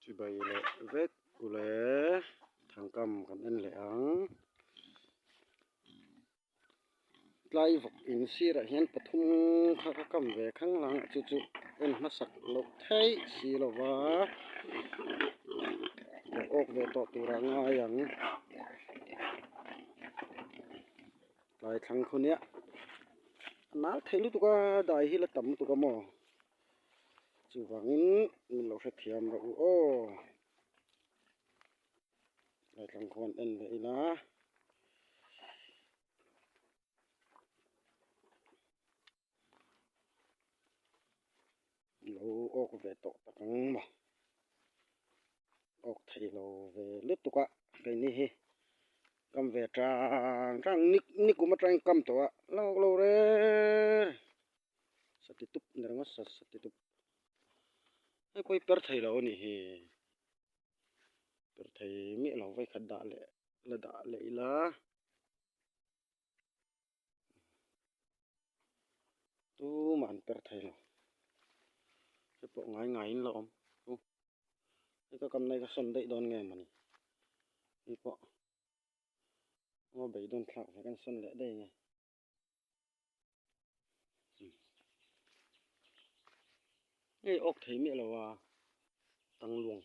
Chibai leh vek ule thangkam kan en leh ang. Tlai vawk in sirah hian pathum kha ka kam ve khang lang a chu chu en hmasak loh theih si lo va lo awk ve tawh tur a ngai ang. Tlai thlang khu nia a nal thei lutuk a dai hi la tam lutuk a maw. Chuvangin min lo hrethiam rawh u aw. Laitlang khuan en leh ila. Lo awk ve tawh tak ang maw. Awk thei lo ve lutuk a keini hi kam ve tang tang nikum atangin kam tawh a la awk lo reng. Sati tup ni ringawt sa sati tup hei pawh hi per thei lo a nih hi per thei miah lo vawikhat dah leh la dah leh ila tumah an per thei lo hei pawh ngai ngaiin la awm u hei ka kam nai ka sawn daih dawn nge mawni hei pawh aw beidawn thlak ve kan sawn leh daih nge. Hei awk thei miah lo a tang luang.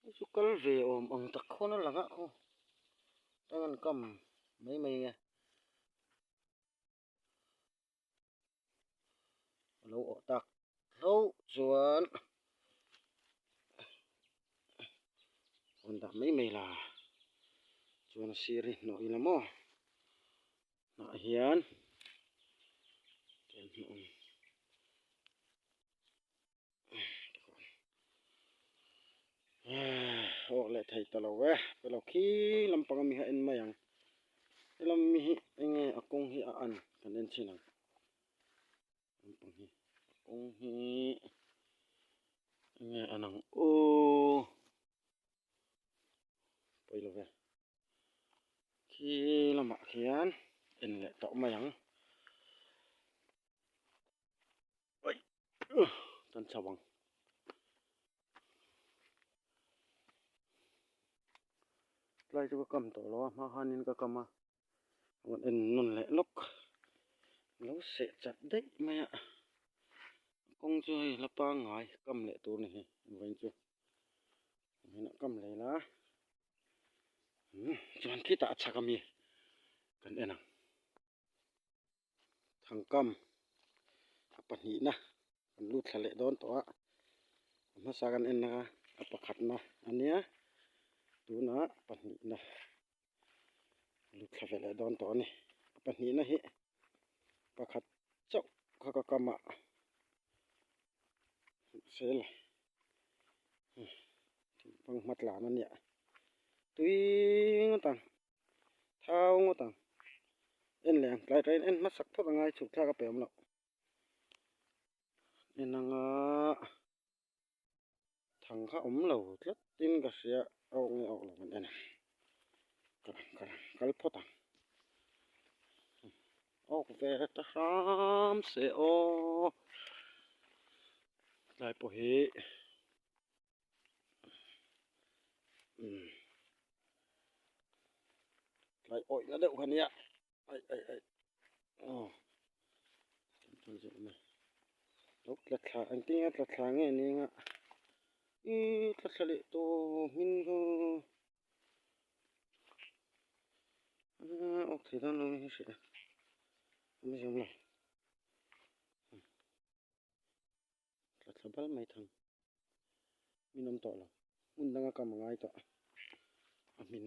Hei chu kal ve awm ang tak khawn a lang a khaw tang an kam mai mai nge. A lo awh tak hlauh chuan rawn dah mai mai la chuan a sir hi hnawh ila maw hnah hian tian hnawh ang awk leh thei ta lo e pelo khi lampang ami kha en mai ang helam mi hi enge a kawng hi a an kan en chhin ang lampang hi a kawng hi enge an ang aw pawi lo ve khi lamah khian en leh tawh mai ang. Kan chho ang. Tlai chu ka kam tawh lo a hma khanin ka kam a rawn en nawn leh lawk lo seh chat daih mai a kawng chu hei la pangngai kam leh tur a ni hei vawiin chu vawiin ah kam leh ila chuan khitah a chhak ami kan en ang. Thangkam a pahnihna kan lut thla leh dawn tawh a a hmasa kan en a a pakhatna a nia tunah a pahnihna lut thla ve leh dawn tawh a ni a pahnihna hi pakhat chauh kha ka kam ah mahse thingpang hma tlan a nia tui ngawt ang. Thau ngawt ang. En leh ang tlai tlaiin en hmasak phawt angai chhuk thlak a pe awm loh. En anga thang kha awm lo tlat in ka hria a awk nge a awk lo kan en ang. Kal ang kal ang kal phawt ang. Awk ve ta hram se aw. Tlai pawh hi. Tlai awih na deuh kha nia ai ai ai aw lo tla thla engtin nge tla thla nge ni anga i tla thla leh tawh hmin chu awk thei dawn lo hi hria awm zem lo. Tla thla bal mai thang min awm tawh lo hmun danga kam a ngai tawh a hmin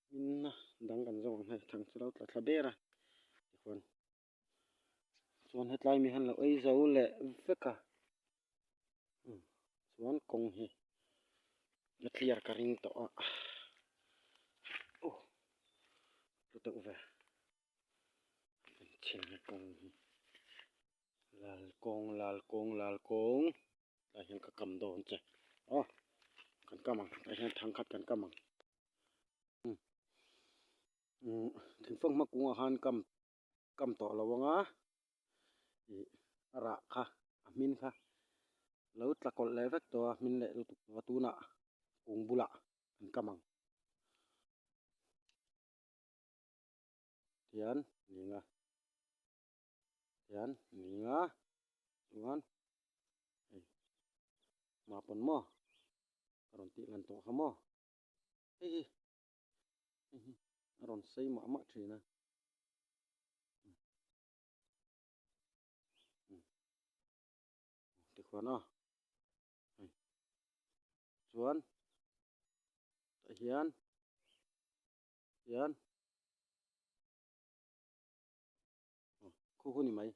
hminna dang kan zawng ang hei thang chu lo tla thla ber a tikhuan chuan hetlai mi hian lo ei zo leh vek a chuan kawng hi a clear ka ring tawh a aw tlu deuh ve chhin kawng hi. Lal kawng lal kawng lal kawng tah hian ka kam dawn che aw kan kam ang tah hian thangkhat kan kam ang. Umm thingfang hma kungah khan kam kam tawh lo ang a ih a rah kha a hmin kha lo tla kawlh leh vek tawh a hmin leh lutuk tawh a tunah kung bulah an kam ang tihian ning a tihian ning a chuan hei mah pawn maw ka rawn tih lan tawh kha maw hei hi. Hei hi a rawn sei mah mah thin a. Tikhuan a hei chuan tah hian hian aw khu khu ni mai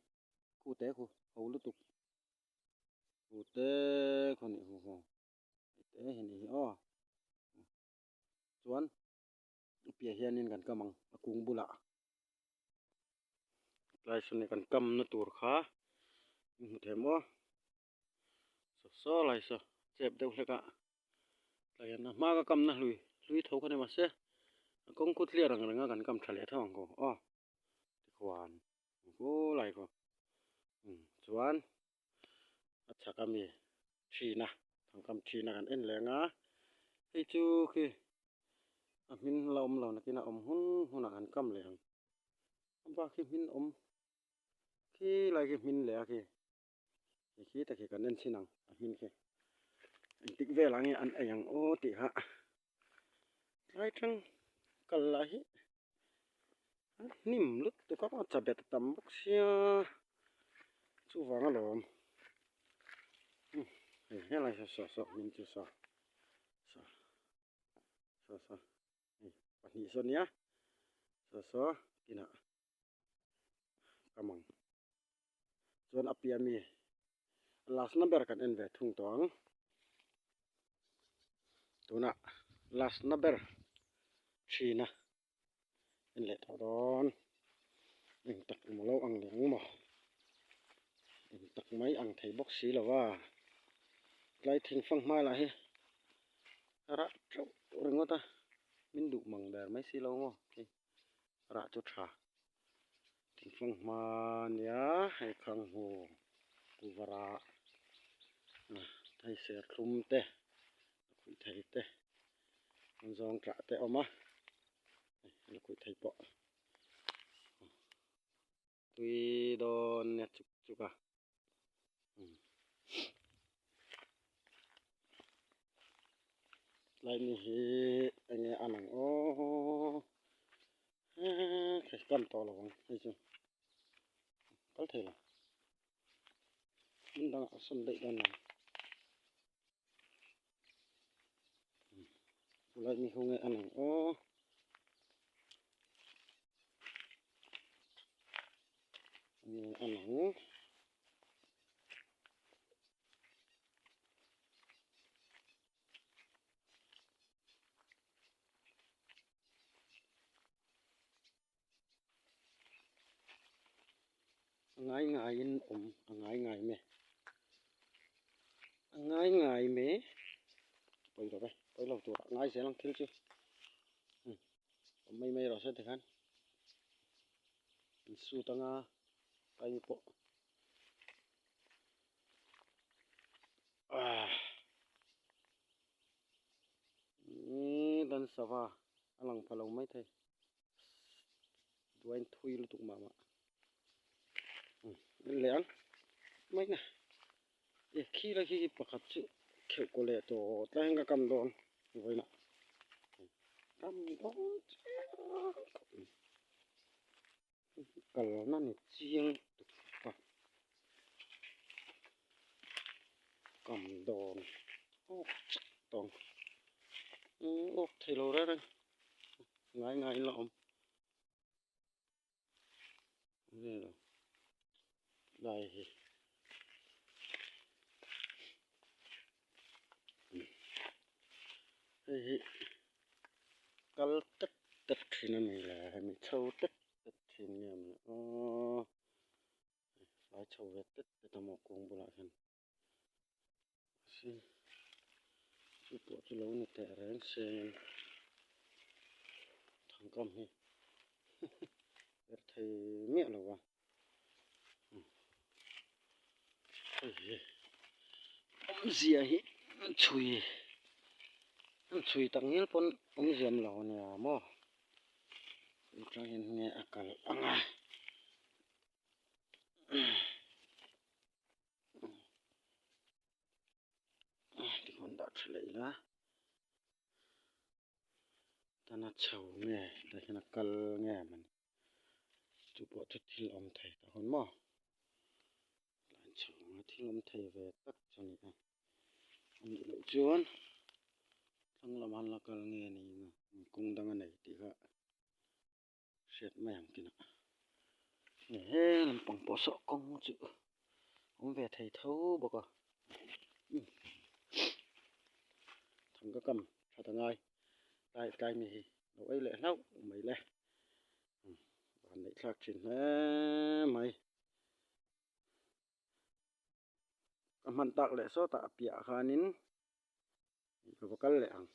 khu te khu ho lutuk khu te khu ni hu hu te hi ni hi aw. Chuan a piah hianin kan kam ang a kung bulah tlai sawn kan kamna tur kha in hmu thei maw saw saw lai saw chep deuh hlek a tlai hian a hma ka kamna hlui hlui tho kha ni mahse a kawng khu clear ang reng a kan kam tha leh tho ang ko aw tikhuan khulai khaw chuan a chhak ami thin a thangkam thin a kan en leh ang a hei chu khi a hmin la awm lo nakin a awm hun hunah kan kam leh ang a bak hi hmin awm khi lai khi hmin leh a khi hei khi tak hi kan en chhin ang a hmin khi engtik velah nge an ei ang aw tih kha tlai tang kal lah hi a hnim lutuk a a chabet a tam bawk sia chuvang alawm hei helai saw saw saw hmin chu saw saw saw saw hei pahnih saw nia saw saw kinah ka mang chuan a piah ami last na ber kan en ve thung tawh ang tunah last na ber thin a. En leh tawh dawn eng tak emaw lo ang leh ang maw eng tak mai ang thei bawk si lo va tlai thingfang hma lah hi a rah teuh ringawt a min duh mang der mai si lo maw hei rah chu tha thingfang hma ania hei khang hu kuhva rah hei serthlum te a khuih thei te. An zawng tah te a awm a hei a khuih thei pawh tui dawn nia chuk chuk a tlai ni hi enge a lang aw hei kan tawh lo ang hei chu kal thei lo hmun dangah a sawn daih dawn lo. Chulai mi ho nge an ang aw. Nge an ang. A ngai ngaiin awm a ngai ngai mai a ngai ngai mai pawi lo ve pawi lo turah ngai zel ang thil chu awm mai mai rawh se tikhan an sut anga kai pawh ah dan sava a lang pha lo maithei. Duain thui lutuk mah mah en leh ang mai na e khi lai khi pakhat chu kheuh kaw leh tawh tlai hian ka kam dawn vawiinah kam dawn chiang khawp mai kalna ni chiang lutuk a kam dawn awk chak tawng awk thei lo reng reng. Ngai ngai in la awm vel lai hi hei hi kal tet tet thin a ni le hemi chho tet tet thin nge maw aw fai chho ve tet tet a maw kawng bulah hian. Chu pawh chu lo ni teh reng seng in thangkam hi. Per thei miah lo a hei hi awmzia hi an chhui an chhui tak ngial pawn awmzia awm lo a nia maw atang hian nge a kal ang a. Tikhawn dah tha leh ila tana chho nge tah hian a kal nge mawni chu pawh chu thil awm thei ta hawn maw tlai chho anga thil awm thei ve tak chu a ni a a nih loh chuan thlang lamah an la kal nge ni ang kawng dang a nei tih kha. Hriat mai ang kinah he lampang pawh saw kawng chu awm ve thei tho bawk a thang ka kam that a ngai tlai tlai mi hi lo ei leh hlauh mai le van neih thlak thin hle mai ka hman tak leh sawtah a piah khanin ka va kal leh ang.